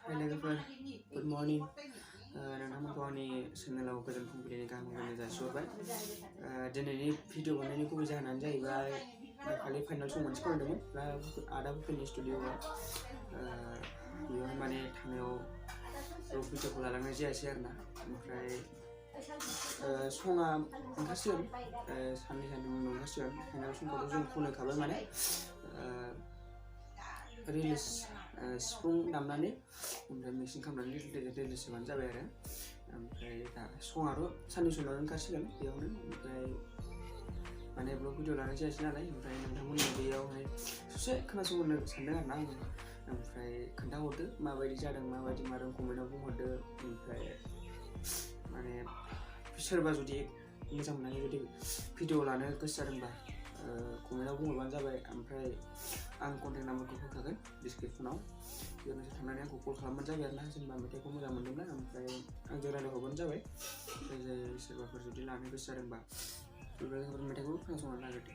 लोगोफोर good morning नोंथांमोनखौ आंनि चेनेलाव गोजोन फुंबिलिनि गाहाम हामलायनाय जासिहरबाय। दिनैनि भिडिअ बानायनायनि गुबै जाहोनानो जाहैबाय दाखालि फाइनाल सं मोनसे फरायदोंमोन आदा बुफेननि स्टुडिअ'आव बेयाव माने थांनायाव भिडिअखौ लालांनाय जायासै आरोना। ओमफ्राय सङा ओंखारसिगोन साननै सानथाम उनाव ओंखारसिगोन। फाइनाल समखौथ' जों खनखाबाय माने रिलिज सिफुं दामनानै ओमफ्राय मिक्सिं खालामनानै रिलिज होबानो जाबाय आरो। ओमफ्राय दा सङाथ' साननैसो उनाव ओंखारसिगोन बेयावनो। ओमफ्राय माने ब्लग भिडिअ लानाय जायासै नालाय, ओमफ्राय नोंथांमोननि बेयावहाय ससे खोनासंहरनो सानदों आरोना आङो। ओमफ्राय खोन्थाहरदो माबायदि जादों माबायदि मादों कमेन्टआव बुंहरदो। ओमफ्राय माने सोरबा जुदि मोजां मोननानै जुदि भिडिअ लानो गोसो जादोंबा कमेन्टआव बुंहरबानो जाबाय। ओमफ्राय आं कन्टेक्ट नाम्बारखौ होखागोन डिसक्रिपसनाव, बेयावनो थांनानै आंखौ कल खालामबानो जाबाय आरोना। जेनेबा मेथाइखौ मोजां मोनदोंब्ला ओमफ्राय आंजों रायज्लायहरबानो जाबाय। ओमफ्राय सोरबाफोर जुदि लानो गोसो जादोंबा बेफोर मेथाइखौ खोनासंनानै लाग्रोदो।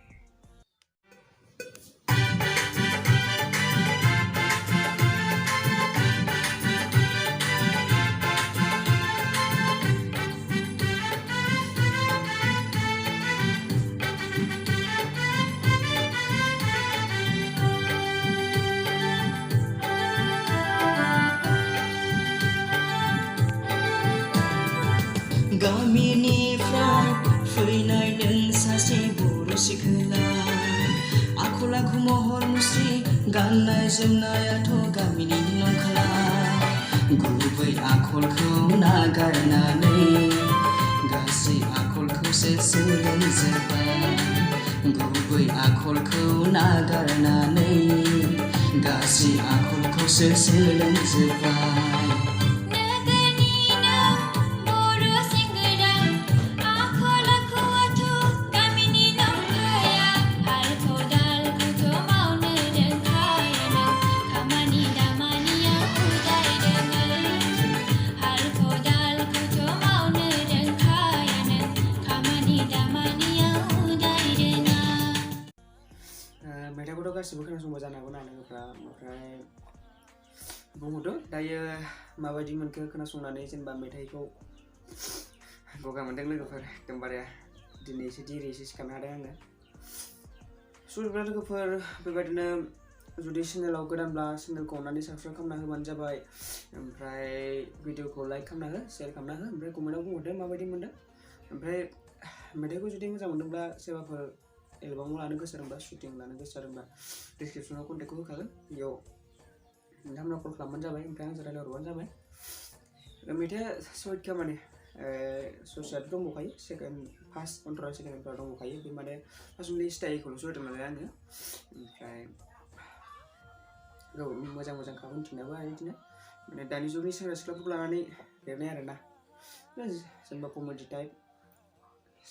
गामिनिफ्राय फैनाय नों सासे बर' सिख्ला, आखल आखु महर मुस्रि गाननाय जोमनायाथ' गामिनि नंखाला। गुबै आखलखौ नागारनानै गासै आखलखौसो सोलोंजोब्बाय। गुबै आखलखौ नागारनानै गासै आखलखौसो सोलोंजोब्बाय। मेथाइखौथ' गासिबो खोनासंबा जानो हागौ ना लोगोफ्रा। ओमफ्राय बुंहरदो दायो माबायदि मोनखो खोनासंनानै। जेनेबा मेथाइखौ गगा मोनदों लोगोफोर, एकदमबारे दिनै एसे दिरिसो सिखारनो हादों आङो। सुरग्रा लोगोफोर बेबायदिनो जुदि चेनेलाव गोदानब्ला चेनेलखौ अननानै साबसक्राइब खालामना होबानो जाबाय। ओमफ्राय भिडिअखौ लाइक खालामना हो, शेयार खालामना हो। ओमफ्राय कमेन्टआव बुंहरदो माबायदि मोनदों। ओमफ्राय मेथाइखौ जुदि मोजां मोनदोंब्ला सोरबाफोर एलबामाव लानो गोसो जादोंबा शुटिं लानो गोसो जादोंबा डिसक्रिपसनाव कन्टेक्टखौ होखागोन, बेयाव नोंथांमोना कल खालामबानो जाबाय। ओमफ्राय आंजों रायज्लायहरबानो जाबाय। मेथाइआ सयथा माने ससेयाथ' दंबोखायो, सेकेन्ड फार्स्ट अनथ्रा सेकेन्डफ्रा दंबोखायो। बे माने फार्स्टनि स्टाइलखौल'सो होदों नालाय आङो। ओमफ्राय मोजां मोजां खाबु मिथिनायाबो बिदिनो माने दानि जुगनि सेंग्रा सिख्लाफोरखौ लानानै लिरनाय आरोना। जेनेबा कमेडि टाइप,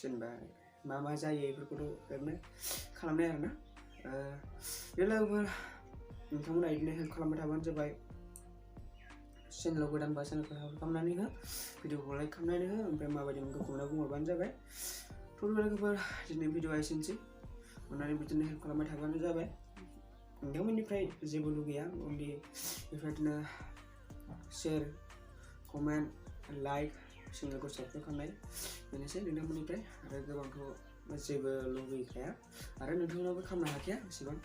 जेनेबा मा जायो बेफोरखौथ' ओरैनो खालामनाय आरोना। बे लोगोफोर नोंथांमोना बिदिनो हेल्प खालामबाय थाबानो जाबाय। चेनेलाव गोदानबा चेनेलखौ हेल्प खालामनानै हो, भिडिअखौ लाइक खालामनानै हो। ओमफ्राय माबायदि मोनखो कमेन्टआव बुंहरबानो जाबाय। थ' लोगोफोर दिनै भिडिअआ एसेनोसै, अननानै बिदिनो हेल्प खालामबाय थाबानो जाबाय। नोंथांमोननिफ्राय जेबो लुगैया, अनलि बेफोरबायदिनो शेयार, कमेन्ट, लाइक, चेनेलखौ साबस्क्राइब खालामनाय, बेनोसै नोंथांमोननिफ्राय। आरो गोबांखौ जेबो लुगैखाया आरो नोंथांमोनाबो खालामनो हाखाया एसेबां।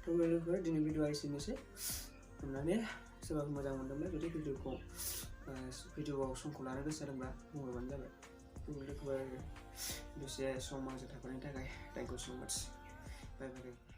थ' लोगोफोर दिनै भिडिअआ एसेनोसै। अननानै सोरबा मोजां मोनदोंब्ला जुदि भिडिअआव समखौ लानो गोसो जादोंब्ला बुंहरबानो जाबाय। थ' लोगोफोर दसे सम आंजों थाफानायनि थाखाय थेंक इउ सो माच। बाय बाय।